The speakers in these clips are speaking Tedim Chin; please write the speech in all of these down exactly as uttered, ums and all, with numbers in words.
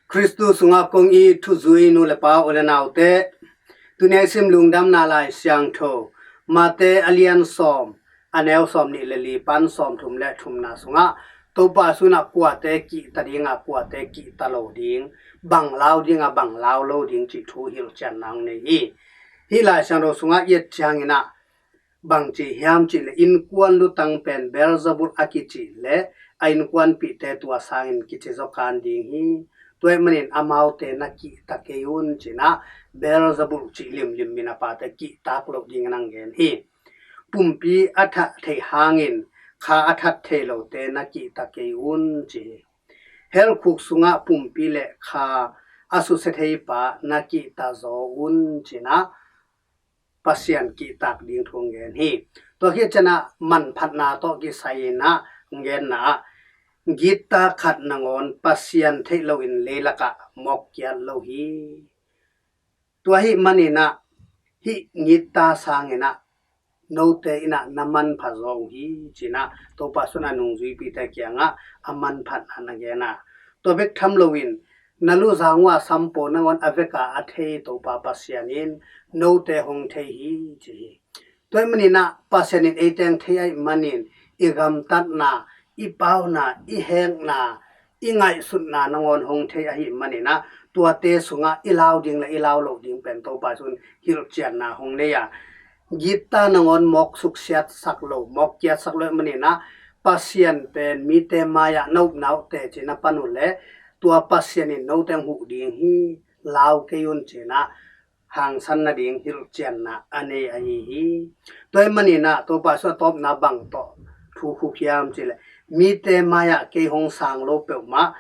Khristu sungah kong it thuzui nu le pa, u le naute, tuni a i sim Lungdamna Lai Siangtho, Mate a lian sawm, a neu sawm nih le li pan sawm thum le thumna sungah Topa Jesu in ah kuate kihta ding a, kuate kihta lo ding, bang lau ding a, bang lau lo ding cih thu hilhcianna hong nei hi. Hih Lai Siangtho sungah i et ciangin ah bang ci hiam cih leh, innkuan lutang pen Beelzebul a kicih leh a innkuanpihte tua sangin kici zaw kan ding hi. Tua ahih manin amaute na kihta kei un ci-in ah Beelzebul cih limlim min a pate kihtak loh dingin hong gen hi. Pumpi a that theih hangin kha a that thei lote na kihta kei un ci hi. Hell khuk sungah pumpi le kha a susia thei pa na kihta zaw un ci-in ah Pasian kihtak ding thu hong gen hi. Tua khit ciangin ah manphatna tawh kisai-in ah hong genna ah, gitta khat nangawn Pasian theih loin leilakah mawk kiat lo hi. Tua ahih manin ah hih gitta sangin ah note in ah na manpha zaw uh hi ci-in ah Topa Jesu in a nungzuipite kiangah a manphatna na gen a, tua bek tham loin na luzang uh a sampua nangawn a veka a thei Topa Pasian in note hong thei hi ci hi. Tua ahih manin ah Pasian in eite hong thei ahih manin i gamtatna, i pauna, i hekna, i ngaihsutna nangawn hong thei ahih manin ah tuate sungah i lau ding le i lau loh ding pen Topa Jesu in hilhcianna hong nei a, gitta nangawn mawk suksiatsak lo, mawk kiatsak lo ahih manin ah Pasian pen mite mai-ah na upna uh teci na pan uh leh tua Pasian in note hong huh ding hi, lau kei un ci-in ah hangsan nading hilhcianna a nei ahi hi. Tua ahih manin ah Topa Jesu a tawpna bang tawh thu khuk hiam cih leh, mite mai-ah kei hong sang lo peuhmah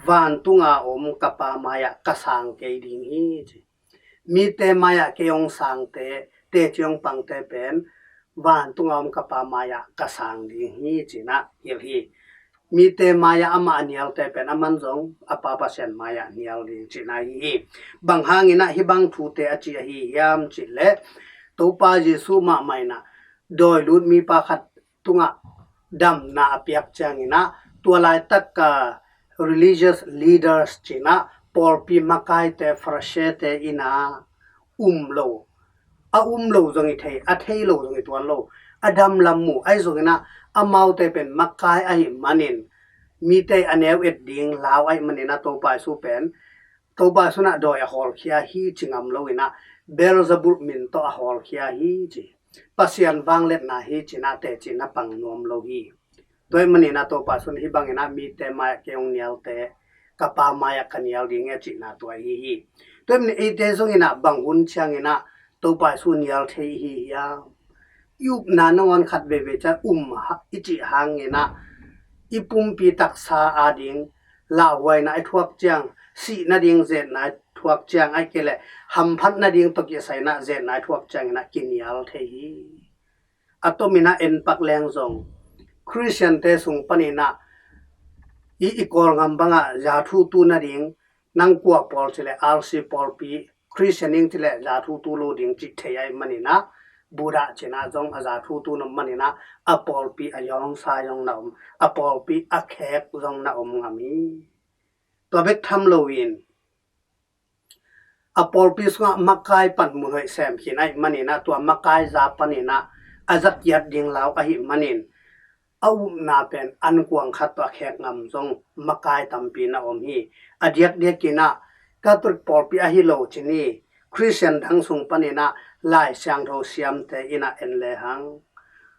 vantunga om ka Pa mai-ah ka sang kei ding hi ci. Mite mai-ah kei hong sangte, teci hong pangte pen vantunga om ka Pa mai-ah ka sang ding hi ci-in ah hilh hi. Mite mai-ah amah a nialte pen aman zong a Pa Pasian mai-ah nial ding cihna ahi hi. Bang hangin ah hih bang thute a ci ahi hiam cih leh, Topa Jesu mahmah in ah dawi lut mipa khat tungah damna a piak ciangin ah tua laitak a religious leaders ci-in ah pawlpi makaite, Pharisee-te in ah um lo, a um lo zong hi thei, a thei lo zong hi tuan lo, a dam lam mu ahi zongin ah amaute pen makai ahih manin mite a neu et ding lau ahih manin ah Topa Jesu pen, Topa Jesu in ah dawi a hawlkhia hi ci ngam loin ah Beelzebul min tawh a hawlkhia hi ci. Pasian vangliatna hi ci-in ah teci na pang nuam lo hi. Tua ahih manin ah Topa Jesu in hih bangin ah mite mai-ah kei hong nialte ka Pa mai-ah ka nial ding hi a cihna tua ahi hi. Tua ahih manin eite zongin ah bang hun ciangin ah Topa Jesu nial thei i hi hiam? I upna nangawn khat veivei ciang um ha-, i cih hangin ah i pumpi taksa ading lauhuaina i thuak ciang, sih nading zetna i thuak ciang, ahih kei leh hamphat nading tawh kisai-in ah zetna i thuak ciangin ah kinial thei hi. A tomin ah en pak leng zong Khristiante sung panin ah i, i Kawlgam bangah zathutu nading, nang kua pawl cih leh R C pawlpi, Khristian ing cih leh zathutu lo ding cih thei ahih manin ah, Buddha ci-in ah zong a zathutu na om manin ah a pawlpi a yawngsa zong na om, a pawlpi a khek zong na om ngam hi. Tua bek tham loin a pawlpi sungah makai panmun hoih sem khin ahih manin ah tua makai za panin ah a za kiat ding lau ahih manin a upna pen ankuang khat tawh a khek ngam zong makai tampi na om hi. A diakdiakin ah Catholic pawlpi ahi lo ci ni, Khristian dang sung panin ah Lai Siangtho siamte in ah en lehang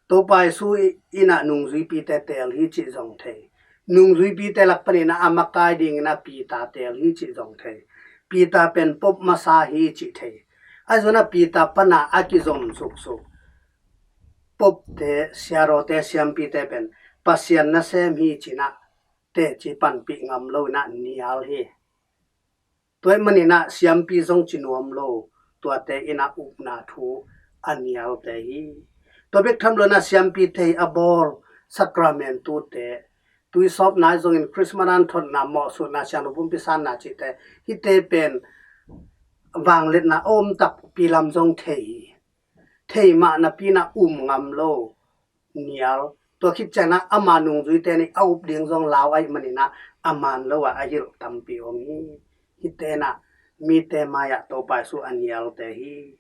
Topa Jesu in ah nungzuipite teel hi cih zong thei. Nungzuipite lak panin ah a makai dingin ah Peter teel hi cih zong thei. Peter pen Pope masa hi cih thei. Ahi zongin ah Peter pan ah a kizom suksuk Pope-te, siarawte, siampite pen Pasian nasem hi ci-in ah teci panpih ngam loin ah nial hi. Tua ahih manin ah siampi zong ci nuam lo, tuate in ah upna thu a nialte hi. Tua bek tham loin ah siampite hi a bawl sacrament-ute, tuisawpna ahi zongin Christmas an thotna, mawhsutna, siangtho pumpi sanna cihte, hihte pen vangliatna a om takpi lam zong thei hi. Thei mah napi-in ah um ngam lo, nial. Tua khit ciangin ah ama nungzuite nih a up ding zong lau ahih manin ah a man lo ah a hilh tampi om hi. Hihte in ah mite mai-ah Topa Jesu a nialte hi.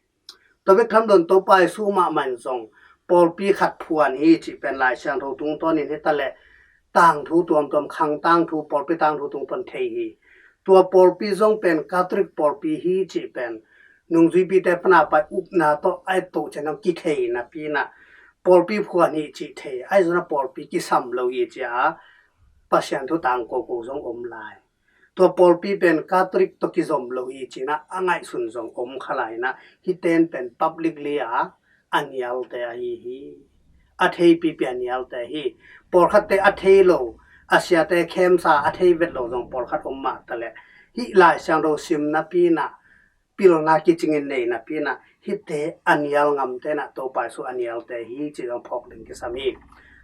Tua bek tham loin Topa Jesu mahmah in zong pawlpi khat phuan hi cih pen Lai Siangtho tungtawnin hi taleh tangthu tuamtuam, khang tangthu, pawlpi tangthu tungtawn thei hi. Tua pawlpi zong pen Catholic pawlpi hi cih pen nungzuipite pana pai upna tawh a et to ciang kithei napi in ah pawlpi phuan hi cih thei. Ahi zongin ah pawlpi kisam lo hi ci-a Pasian thu tangko ko zong om lai. Tua pawlpi pen Catholic tawh kizom lo hi ci-in ah a ngaihsun zong om kha lai in ah hihte in pen publicly a a nialte ahi hi. A theipipi a nialte hi. Pawlkhatte a thei lo, a siate khemsa a thei vet lo zong pawlkhat om mah taleh hih Lai Siangtho sim napi in ah pilna kicingin nei napi in ah hihte a nial ngamte in ah Topa Jesu a nialte hi cih zong phawk ding kisam hi.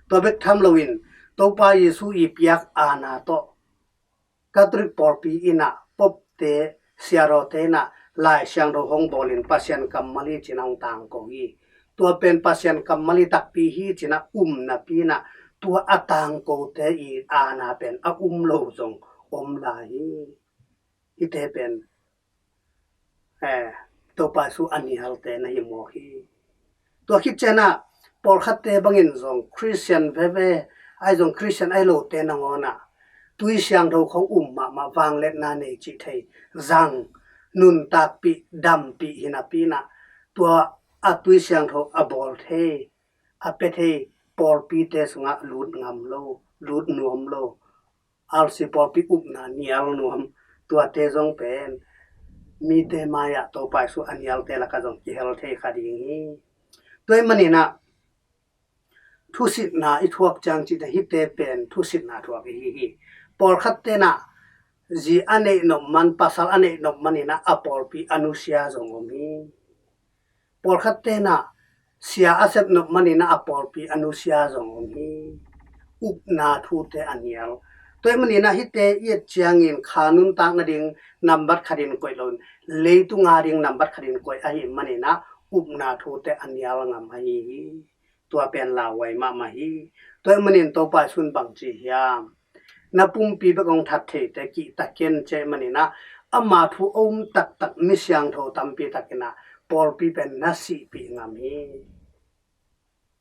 Tua bek tham loin Topa Jesu i piak aana tawh Catholic pawlpi in ah popte, siadawte in ah Lai Siangtho hong bawlin Pasian kammal hi ci-in ah hong tangko hi. Tua pen Pasian kammal hi takpi hi ci-in ah um napi in ah tua a tangkote i aana pen a um lo zong om lai hi. Hihte pen eh, Topa Jesu a nialte na hi mawk hi. Tua khit ciang ah pawlkhatte bangin zong Khristian veve, ahi zong Khristian ahi lote nangawn ah tui siangtho khong um mahmah, vangliatna nei cih thei, zang, nuntakpih, dampih hi napi in ah tua a tui siangtho a bawl thei, a pia thei pawlpite sungah lut ngam lo, lut nuam lo, R C pawlpi upna nial nuam, tuate zong pen mite mai-ah Topa Jesu a nialte lakah zong kihel thei kha ding hi. Tua ahih manin ah thusitna i thuak ciang cih ciang hihte pen thusitna thuak i hi hi. Pawlkhatte in ah zi a neih nop man, pasal a neih nop manin ah a pawlpi a nusia zong om hi. Pawlkhatte in ah sia a sep nop manin ah a pawlpi a nusia zong om hi. Upna thute a nial. Tua ahih manin ah hihte i et ciangin kha nuntak nading nambat khatin koih loin, leitung ading nambat khatin koih ahih manin ah upna thute a nial ngam ahi hi. Tua pen lauhuai mahmah hi. Tua ahih manin Topa Jesu in bang ci hiam? Na pumpi bek hong that theite kihta ken, ci ahih manin ah ama thu a um taktak mi siangtho tampi tak in ah pawlpi pen na sihpih ngam hi.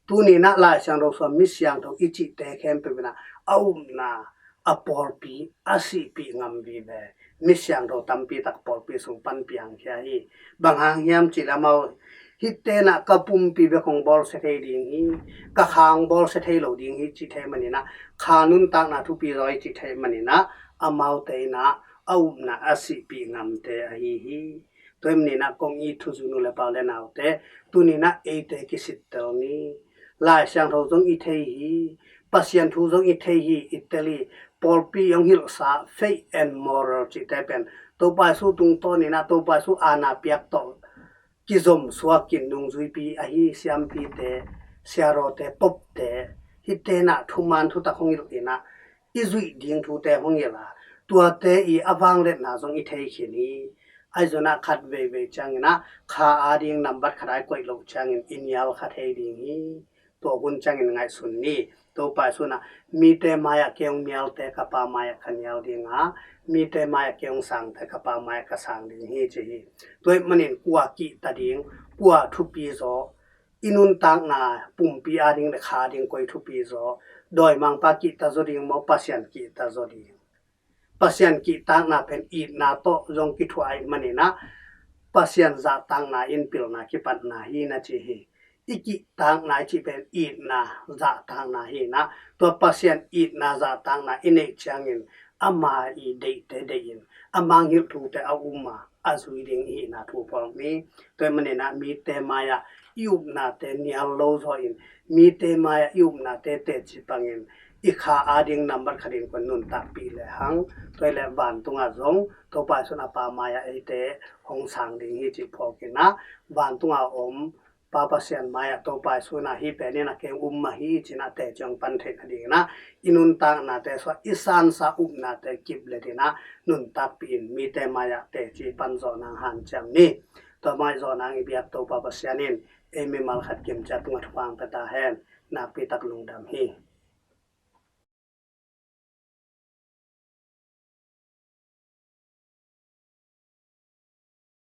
Tuni in ah Lai Siangtho sung mi siangtho i cihte khempeuh in ah a upna, a pawlpi a sihpih ngam vive mi siangtho tampi tak pawlpi sung pan piangkhia hi. Bang hang hiam cih leh amau hihte in ah ka pumpi bek hong bawlsia thei ding hi, ka kha hong bawlsia thei lo ding hi cih theih manin ah, kha nuntakna thupi zaw hi cih theih manin ah amaute in ah a upna a sihpih ngamte ahi hi. Tua ahih manin ah kong it thuzui nu le pa u le naute, tuni in ah eite kisittel ni. Lai Siangtho zong i thei hi, Pasian thu zong i thei hi, i tel hi. Pawlpi hong hilhsa, faith and moral cihte pen Topa Jesu tungtawn in ah Topa Jesu aana piak tawh kizom suakin nungzuipi ahi siampite, siadawte, popte, hihte in ah thuman thutak hong hilh in ah i zuih ding thute hong hilh a, tuate i a vangliatna zong i thei khin hi. Ahi zongin ah khat veivei ciangin ah kha ading nambat khat a i koih loh ciangin i nial kha thei ding hi. Tua hun ciangin ngaihsun ni. Topa Jesu in ah mite mai-ah kei hong nialte ka Pa mai-ah ka nial ding a, mite mai-ah kei hong sangte ka Pa mai-ah ka sang ding hi, ci hi. Tua ahih manin kua kihta ding, kua thupi zaw, i nuntakna pumpi ading le kha ading koi thupi zaw, dawimangpa kihta zaw ding maw, Pasian kihta zaw ding? Pasian kihtakna pen itna tawh zong kithuah ahih manin ah Pasian zahtakna in pilna kipatna hi na ci hi. I kihtakna i cih pen itna, zahtakna hi in ah, tua Pasian itna zahtakna i neih ciangin ama i deihte deih in, ama hong hilh thute a um a, a zui ding i hihna thu phawk ni. Tua ahih manin ah mite mai-ah i upnate nial lo zaw in, mite mai-ah i upnate teci pangin, i kha ading nambat khatin kong nuntakpih lehang, tua hi leh vantungah zong Topa Jesu in a Pa mai-ah eite hong sang ding hi cih phawk in ah, vantungah om Pa Pasian mai-ah Topa Jesu in ah hih pen in ah kei hong um mah hi ci-in ah teci hong pan theih nadingin ah, i nuntaknate sungah i sansa upnate kiplet in ah nuntakpih in, mite mai-ah teci pan zawh nang hanciam ni. Tua bang i zawh nang i biak Topa Pasian in ei mimal khat kimciat tungah thupha hong pia ta hen. Nakpi tak lungdam hi.